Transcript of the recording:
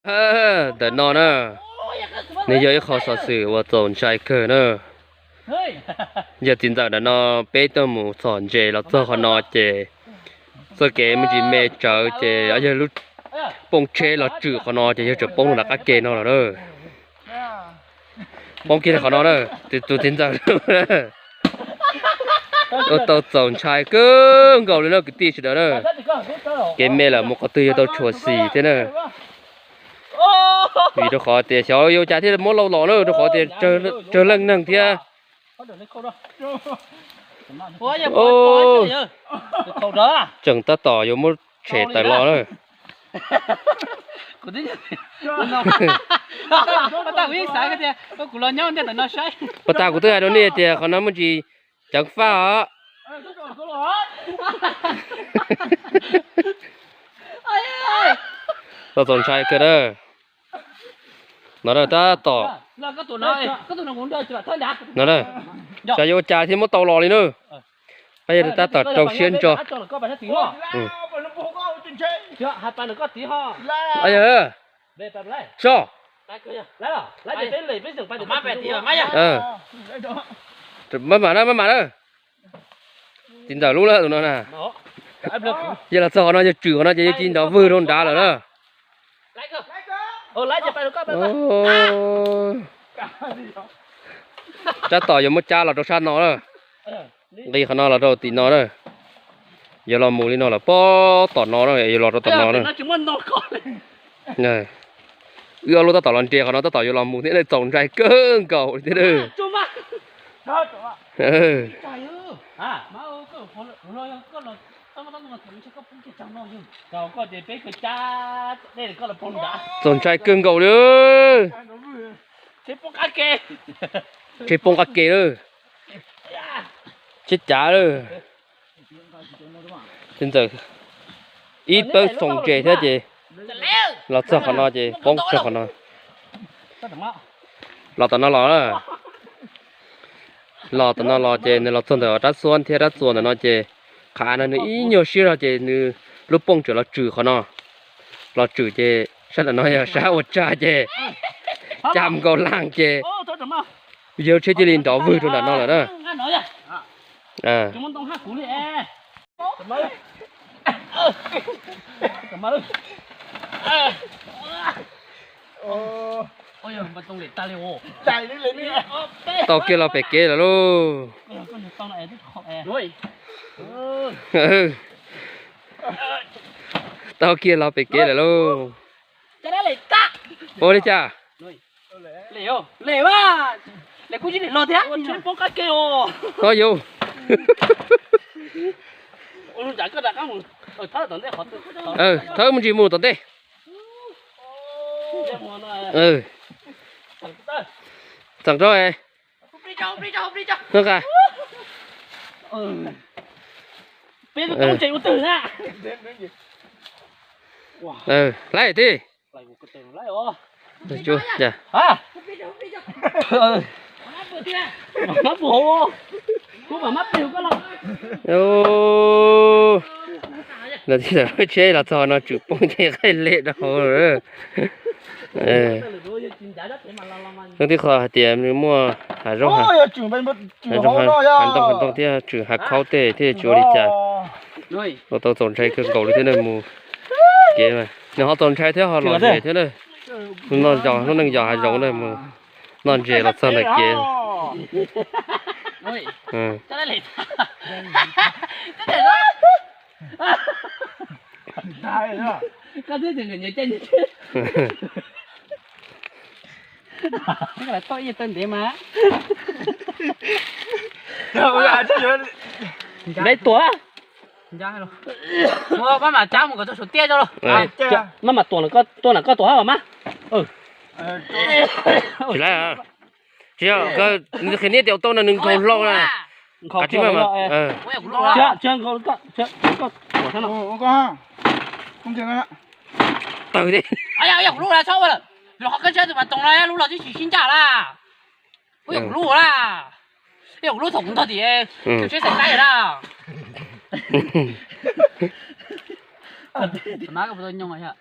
Ntawm no na, nws yog ib qho xov xwm uas txaus ntshai kawg na. Yog txiv ntxawm ntawm no peb tuaj mus txog ntses los txog qhov no ces txoj kev me ntsis me tsawv ces yog lub pooj tsheb los tswm qhov no ces yog tseem poob rau nram qab ke no lawm na. Poob kiag li qhov no na, tus txiv ntxawm ua tau txaus ntshai kawg nkaus li na kwv tij sawv daws na. Kev me lawm mus qhov twg yuav tau tshuam xim thiab na. Vim rau qhov tias xyov yuav ua cas thiaj muab lauj los na, rau qhov tias tsawg leej neeg thiab. Tseem tab tom yuav muab tshem tawm los na. Pas tas kuv twb hais rau nej tias qhov no muaj ntsis ceev faj os. Txaus ntshai kawg na. No tab tom, no, xyov yuav ua cas thiaj muab tau los li na. Peb yog tab tom rau siab ntso. Yog, so, maj mam na, maj mam na. Txiv ntxawm lub lawm tus no na. Yog los txog qhov no yog tswm qhov no ces yog ci nrov vwg rau nrad lawm na. Tab tom yuav muab cab los rau sab no na. Nqis qhov no los rau tim no na. Yuav los mus li no lawm pob tom no na, yuav los rau tom no na. Wb ob lub tab tom los nres qhov no tab tom yuav los mus thiab, txaus ntshai kawg nkaus li thiab. Txaus ntshai kawg nkaus li. Tsheb poob qab ke lawm. Tsheb cav lawm. Txiv ntxawm ib pawg foom ntses thiab ces los txog qhov no ces poob txog qhov no. Los tom no los, los tom no los ces nws los txog ntawm rab xuab thiab rab txuas ntawm no ces qhov av no nws ib nyuag siab zog ces nws lub pooj tseem los tswm qhov no. Los tswm ces sab nram no yog sab ua tsag ces cam nkaus laag ces yawg tsheb cia li nrov vwg rau nram no lawm na. Tau kiag los pem kev lawm lauj. Tau kiag los pem kev lawm lauj. Ua li cas? Ho yus. Thawb me ntsis mus tom ntej. Txeem rau. Qa. Laib tij. Lawv tij tawm lub tsheb los txog no tswm poob ces qaij lem rau hauv lawm. Leej twg qhov hais tias nws muaj hav zoov, hav ntoo hav ntoo thiab tswm hav khaub tej thiaj tsis ua li cas. Ua tau txaus ntshai kawg nkaus li thiab na mus kev mas nws ho txaus ntshai thiab ho lom zem thiab na. Hnub no yog hnub neej yos hav zoov na mus noj ntses los txog ntawm kev. Maj mam cab mus kom txog saum tiaj tso los. Maj mam tuam, tuaj ntawm koj tuam hab mas. Tsis laib, tsis yog, nws qhia niab tias tau no nws nkhaus hlau na. Nkhaus tsis maj mam. Tawg thiab. Kuv lub na, txhob ua lawm, vim qhov koj ntshaw tus mas toos no lub los twb tsis sib ncaj lawm. Kuv yog kuv lub na, yog kuv lub thaum kuv ntog tim tus tsheb xaim qaib na. Mas koj puas tau nyoog yog?